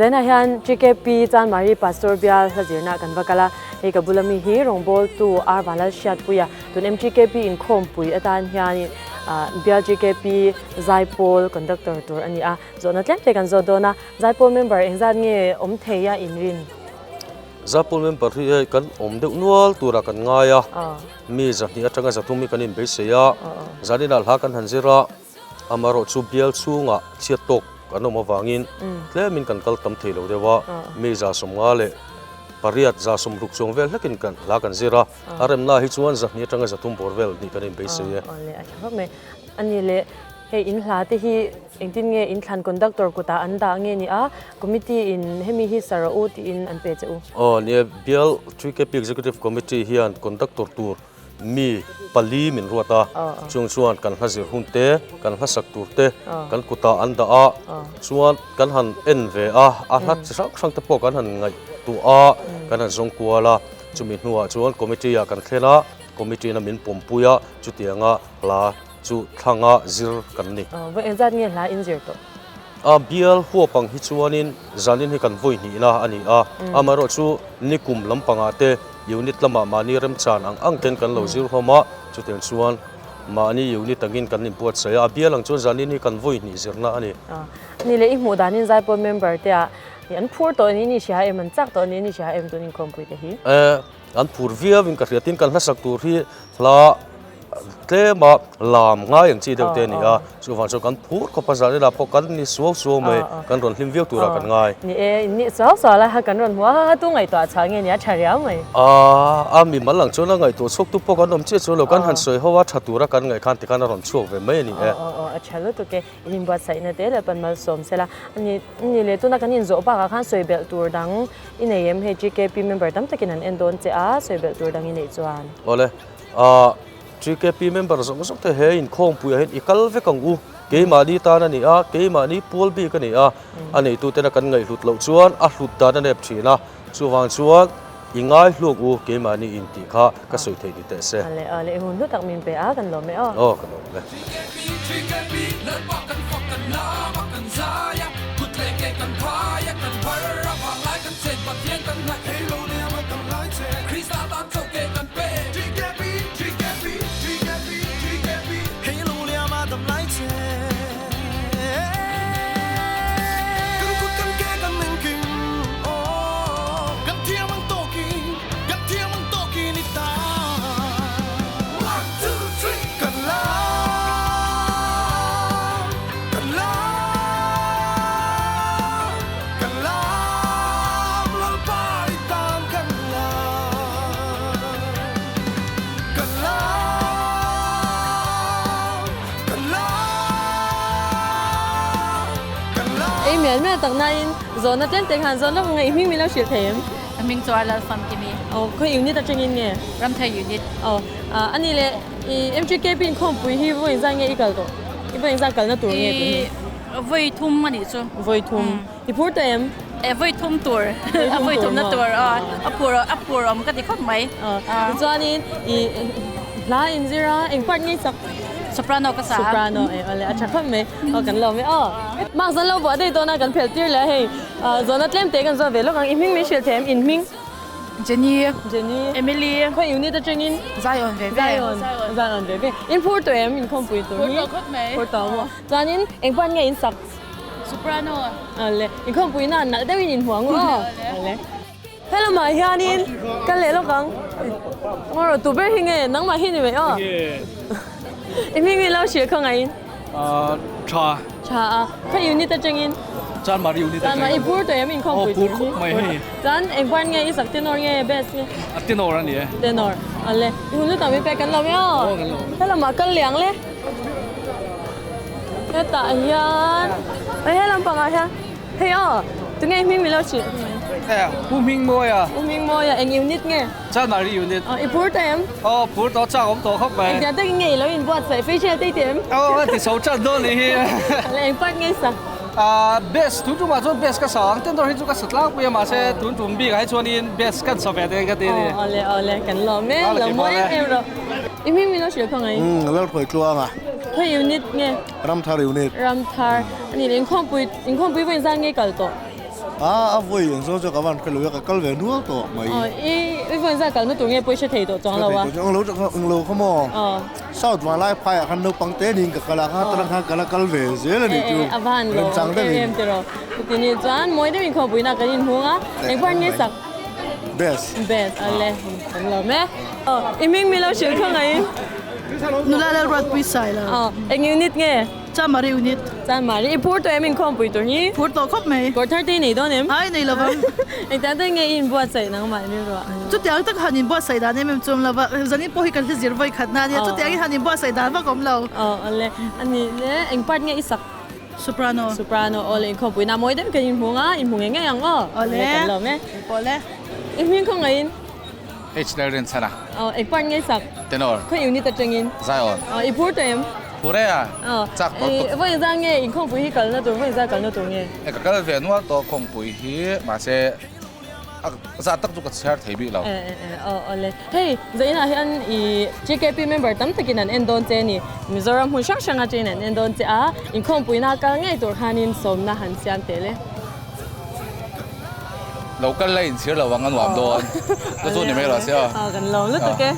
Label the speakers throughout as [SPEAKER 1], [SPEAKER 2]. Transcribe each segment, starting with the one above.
[SPEAKER 1] Zainah hian TKP Chanmari Pastor bial hla zirna kan va kal a, hei ka bula mi hi rawngbawltu R Vanlalhriatpuia tun MTKP inkhawmpui atan hian bial TKP Zaipawl conductor tur a ni a, zawhna tlem te kan zawt dawn a, Zaipawl member engzat nge awm thei a inrin?
[SPEAKER 2] Zaipawl member hi hei kan awm deuh nual turah kan ngai a, mi zahnih atanga zathum hi kan inbeisei a, zaninah hla kan han zir a, amaherawh chu bial chhungah chhiat tawk kan awm avangin tlemin kan kal tam thei lo deuh a, mi 150 leh pariat 160 chuang vel hlekin kan hla kan zir a, a remna hi chuan zahnih atanga zathum bawr vel nih kan inbeisei e.
[SPEAKER 1] Awle a tha khawp mai. A ni leh hei in hla te hi engtin nge in thlan conductor kutah an dah nge ni a, committee in hemi hi sa rawh u tiin an pe che u.
[SPEAKER 2] Aw nia, bial TKP Executive Committee hian conductor tur mi pali min ruat a, chung chuan kan hla zir hun te, kan hla sak tur te kan kutah an dah a, chuan kan han en ve a, a hla chi hrang hrang te pawh kan han ngaihtuah a, kan han zawng kual a, chumi hnuah chuan committee ah kan thlen a, committee in a min pawmpui a, chutianga hla chu thlanga zir kan ni.
[SPEAKER 1] Vawi engzat nge hla in zir tawh?
[SPEAKER 2] A bial huap ang hi chuanin zanin hi kan vawi hnihna a ni a, amaherawhchu nikum lampangah te unit lamah mahni remchan ang ang ten kan lo zir hlawm a, chutiang chuan mahni unit angin kan inbuatsaih a, a bial ang chuan zanin hi kan vawi hnih zirna a ni.
[SPEAKER 1] Ni leh i hmuh danin Zaipawl member te ah an phur tawh niin i hria em, an chak tawh niin i hria em tun inkhawmpui te hi?
[SPEAKER 2] An phur viauin ka hria, tin kan hlasak tur hi hla tlema lam ngai ang chi deuh te a ni a, chuvang chuan kan phur khawp a, zan inah pawh kan ni suau suau mai, kan rawn hlim viau turah kan ngai.
[SPEAKER 1] Ni e, in nih suau suau lai kha kan rawn hmu a, ha ha tu ngaihtuah chhuah nge nia tha riau mai.
[SPEAKER 2] A, a mi mal ang chuan a ngaihtuah chhuak tu pawh kan awm chiah chuan lo, kan han sawi ho a, tha tura kan ngaih khan tikhan a rawn chhuak ve mai a ni e.
[SPEAKER 1] Aw aw aw, a tha lutuk e, in inbuatsaihna te leh pan malsawm sela, a ni ni leh tuna kan inzawh bakah khan sawi belh tur dang i nei em hei GKP member tam takin an en dawn che a, sawi belh tur dang i neih chuan.
[SPEAKER 2] Awle. Ahh TKP member zawng zawng te he inkhawmpuiah hian i kal vek ang u, keimahni tan a ni a, keimahni pual bik a ni a, a neituten a kan ngaihhlut loh chuan a hlut dan a nep thin a, chuvang chuan i ngaihluk u keimahni in tih kha ka sawi theih ni teh se.
[SPEAKER 1] Ale ale i hun hlu tak min pe a, kan lawm e aw.
[SPEAKER 2] Aw ka lawm e.
[SPEAKER 1] Ei mial mial tak nain zawhna tlem te khan zawhna ka ngaih hming min lo hrilh thei em?
[SPEAKER 3] A hming chu a lal famkimi.
[SPEAKER 1] Aw khawi unit atangin nge?
[SPEAKER 3] Ramthei unit.
[SPEAKER 1] Aw a nih leh i MTKP inkhawmpui hi vawi engzat nge i kal tawh? I vawi engzat kalna tur nge tun hi?
[SPEAKER 3] I vawi thum a nih chu.
[SPEAKER 1] Vawi thum. I phur tawh em?
[SPEAKER 3] E vawi thum tur. A vawi thumna tur aw. A phur a phur awm ka ti khawp mai.
[SPEAKER 1] Tichuanin i hla inzir a eng part nge i sak?
[SPEAKER 3] Soprano ka sa a.
[SPEAKER 1] Soprano e awle a tha khawp mai. Aw kan lawm e aw. Marks an lo vuah daih dawn a kan phelh tir leh a hei. Zawhna tlem te kan zawh ve lawk ang. I hming min hrilh thei em? In hming?
[SPEAKER 3] Jenny.
[SPEAKER 1] Jenny.
[SPEAKER 3] Emily.
[SPEAKER 1] Khawi unit atangin?
[SPEAKER 3] Zion ve ve.
[SPEAKER 1] Zion. Zion ve ve. In phur tawh em? Inkhawmpui tur hi?
[SPEAKER 3] Phur tawh khawp mai.
[SPEAKER 1] Phur tawh maw? Chuanin eng part nge in sak?
[SPEAKER 3] Soprano.
[SPEAKER 1] Awle, inkhawmpui na nalh deuhin in hmuang u aw. Awle. Helamah hianin ka leh lawk ang. Ngaw rawh tu ber hi nge nangmah hi ni mai aw. I hming hi lo hrilh khaw ngaiin.
[SPEAKER 4] Tha.
[SPEAKER 1] Tha a. Kha unit atangin.
[SPEAKER 4] Chanmari unit atangin.
[SPEAKER 1] Chanmari i phur tawh em inkhawmpui tur hi?
[SPEAKER 4] Aw phur khawp mai hei.
[SPEAKER 1] Chuan eng part nge i sak tenor nge bass nge?
[SPEAKER 4] A tenor a ni e.
[SPEAKER 1] Tenor. Awle, i hun lutak min pek kan lawm e aw.
[SPEAKER 4] Aw kan lawm.
[SPEAKER 1] Helamah kal liang le. Hetah hian hei he lampangah hian hei aw tunge i hming min lo hrilh?
[SPEAKER 4] Pu Hmingmawia.
[SPEAKER 1] Pu Hmingmawia eng unit nge?
[SPEAKER 4] Chanmari unit.
[SPEAKER 1] Aw i phur ta em?
[SPEAKER 4] Aw phur tawh chak awm tawh khawp mai.
[SPEAKER 1] Engtiang takin nge i lo inbuatsaih facial te i ti em?
[SPEAKER 4] Aw a ti chho chat dawn nih hi.
[SPEAKER 1] Leh eng part nge i sak?
[SPEAKER 4] Best tun tumah chuan best ka sa ang tentor hi chu ka sa tlangpui a mahse tun tum bikah hi chuanin best kan sa ve te ka ti a ni.
[SPEAKER 1] Aw awle awle kan lawm em lo mawi em em rawh. I hming min lo hrilh khaw ngai?
[SPEAKER 5] Lalpui Tluanga.
[SPEAKER 1] Khawi unit nge?
[SPEAKER 5] Ramthar unit.
[SPEAKER 1] Ramthar. Ani leh inkhawmpui inkhawmpui vawiin zan nge kal tawh?
[SPEAKER 5] A a vawi eng zawng chu ka van hre lo a, ka kal ve nual tawh mai.
[SPEAKER 1] Aw i i vawiin zan kalna tur nge pawh i hre thei tawh chuang lo a?
[SPEAKER 5] Hre thei tawh chuang lo, eng lo kha maw?
[SPEAKER 1] Aw.
[SPEAKER 5] South Vanlai phaiah khan naupang te niin ka kal a, kha tarang khan ka la kal ve zel a nih chu.
[SPEAKER 1] E e a van lo em em tiraw. Chuti ni chuan mawi deuhin khawmpuina kan inhmung a, eng part nge sak?
[SPEAKER 5] Best.
[SPEAKER 1] Best ale kan lawm e. Aw i hming milo hrilh kha ngaiin.
[SPEAKER 6] Nula Lalruatpui sai lo.
[SPEAKER 1] Aw eng unit nge?
[SPEAKER 6] Chanmari unit.
[SPEAKER 1] Chanmari i phur tawh em inkhawmpui tur hi?
[SPEAKER 6] Phur tawh khawp mai.
[SPEAKER 1] Kawr thar te i nei dawn em?
[SPEAKER 6] Ai nei lovang.
[SPEAKER 1] Engtiang te nge i inbuatsaih nangmah in rilruah?
[SPEAKER 6] Chutiang tak han inbuatsaih dan em em chu awm lo va, zanin pawh hi kan hre zir vawi khat na ania, chutiang in han inbuatsaih dan vak awm lo.
[SPEAKER 1] Aw awle, ani le eng part nge i sak?
[SPEAKER 6] Soprano.
[SPEAKER 1] Soprano, awle inkhawmpui na mawi deuh kan inhmu ang a, inhmu ngei ngei ang aw.
[SPEAKER 6] Awle.
[SPEAKER 1] Kan lawm e.
[SPEAKER 6] Awle.
[SPEAKER 1] I hming khaw ngaiin?
[SPEAKER 7] H Lalrinchhana.
[SPEAKER 1] Aw, eng part nge sak?
[SPEAKER 7] Tenor.
[SPEAKER 1] Khawi unit atangin?
[SPEAKER 7] Zion.
[SPEAKER 1] Aw, i phur tawh em?
[SPEAKER 7] Phur e a.
[SPEAKER 1] Aw.
[SPEAKER 7] Chak tawh tuk.
[SPEAKER 1] Vawi zang nge inkhawmpui hi kalna tur, vawi zang kalna tur nge?
[SPEAKER 7] E, ka kal ve nual tawh khawmpui hi, mahse a zat tak chu ka chhiar thei bik lo.
[SPEAKER 1] E, e, e, aw, awle. Hei, zainah hian i GKP member tam takin an en dawn che a ni. Mizoram hmun hrang hrang atangin an en dawn che a, inkhawmpuina kal ngei tur khanin sawmna han siam tel e.
[SPEAKER 7] Lo kal la inchhir lo ang a nuam dawn. Ka chu ni mai lo sia.
[SPEAKER 1] Aw kan lawm lutuk e.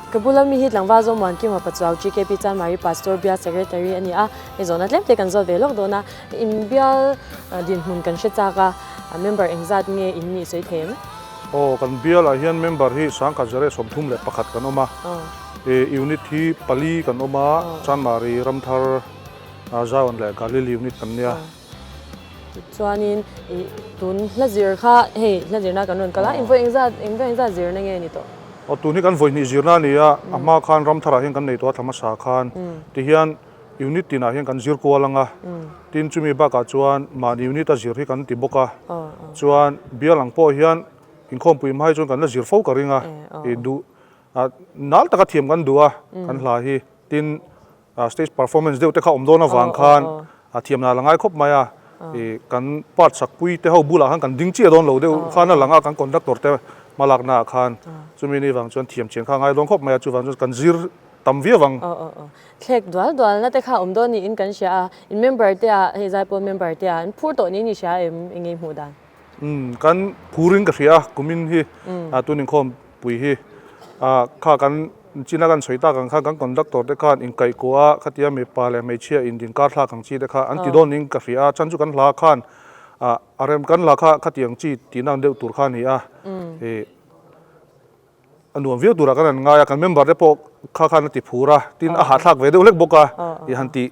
[SPEAKER 1] Ka bula mi hi tlangval zawm Muankima Pachuau GKP Chanmari Pastor Bial Secretary a ni a, hei zawhna tlem te kan zawt ve lawk dawn a, in bial dinhmun kan hre chak a, member engzat nge in nih sawi thei em?
[SPEAKER 8] Aw kan bial ah hian member hi 1131 kan awm a, unit hi pali kan awm a, Chanmari, Ramthar, Zion leh Galili unit kan nia.
[SPEAKER 1] Chuanin ih tun hla zir kha hei hla zirna kan rawn kal a, engvawi engzat engvawi engzat zirna nge ni tawh?
[SPEAKER 8] Aw tun hi kan vawi hnih zirna a ni a, a hma khan Ramtharah hian kan nei tawh a thla hmasa khan tihian unit tinah hian kan zir kual ang a, tin chumi bakah chuan mahni unit a zir hi kan ti bawk a, chuan bial ang pawh hian inkhawmpui hma hi chuan kan la zir fo ka ring a, ih duh nal taka thiam kan duh a kan hla hi tin Stage performance deuh te kha awm dawn avang khan a thiam nal a ngai khawp mai a, ih kan part sakpui te ho bulah khan kan ding chiah dawn lo deuh khan a lang a, kan conductor te hmalakna ah khan chumi ni vang chuan thiam chian kha a ngai dawn khawp mai a, chuvang chuan kan zir tam viau ang.
[SPEAKER 1] Aw aw aw. Thlek dual dual na te kha awm dawn niin kan hria a, in member te ah hei zaipawl member te ah an phur tawh niin i hria em eng nge i hmuh dan?
[SPEAKER 8] Umm kan phurin ka hria a, kumin hi tun inkhawm pui hi kha kan china kan sawi tak ang khan kan conductor te khan inkaih kuah a khatia mipa leh hmeichhia indin kar thlak ang chi te kha an ti dawn niin ka hria a chan chu kan hla khan a rem kan hla kha khatiang chi tihna ang deuh tur kha a ni a ih a nuam viau turah kan han ngai a kan member te pawh kha khan a ti phur a tin a hahthlak ve deuh hlek bawk a ih han tih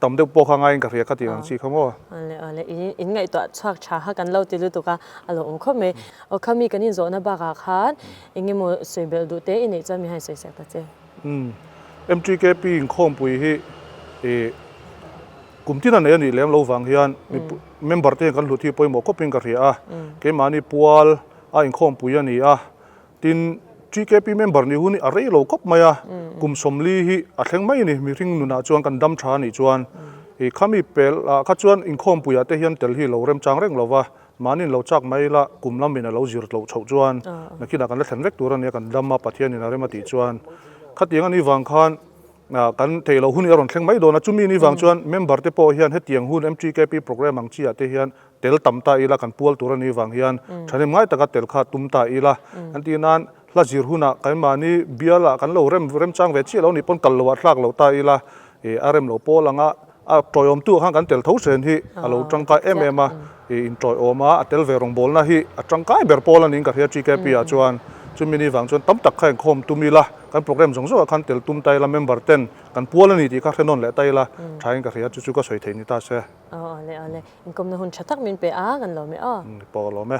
[SPEAKER 8] Tam deuh pawh kha ngaiin ka hria kha tih ang chi kha maw?
[SPEAKER 1] Awle awle, i in ngaihtuah chhuak tha kha kan lo ti lutuk a, a lo awm khawp mai. Aw kha mi kan inzawhna bakah khan eng emaw sawi belh duh te i neih chuan mi han sawi sak ta che.
[SPEAKER 8] Umm, MTKP inkhawmpui hi i kum tin a nei a nih lem lo vang hian member te hian kan hlut hi pawimawh khawpin ka hria a, keimahni pual a inkhawmpui a ni a, Tin, TKP member nih hun hi a rei lo khawp mai a, kum 40 hi a thleng mai a ni. Mihring nunah chuan kan dam tha a nih chuan i khami pel ah kha chuan inkhawmpuiah te hian tel hi lo remchang reng lo va, mahni lo chak mai ila kum lamin a lo zir tloh chhoh chuan nakinah kan la thlen vek tur a nia, kan dam a Pathianin a rem a tih chuan khatiang a nih vang khan Kan theih loh hun hi a rawn thleng mai dawn a, chumi ni vang chuan member te pawh hian hetiang hun MTKP programme ang chi ah te hian tel tam ta ila kan pual tur a nih vang hian thahnem ngai taka tel kha tum ta ila an tih nan hla zir hunah keimahni bial ah kan lo rem remchang ve chiah lo nih pawn kal loh ah thlak loh ta ila ih a rem lo pawl anga a tawiawm tu ah khan kan tel tho hren hi a lo tangkai em em a ih intawiawm a a tel ve rawngbawlna hi a tangkai ber pawl a niin ka hria TKP ah chuan chumi ni vang chuan tam tak kha inkhawm tum ila. Kan program zawng zawngah khan tel tum ta ila member ten kan pual a ni tih kha hre nawn leh ta ila thain ka hria chu chu ka sawi thei ni ta se.
[SPEAKER 1] Aw awle awle inkawmna hun tha tak min pe a kan lawm e aw.
[SPEAKER 8] Pawh ka lawm e.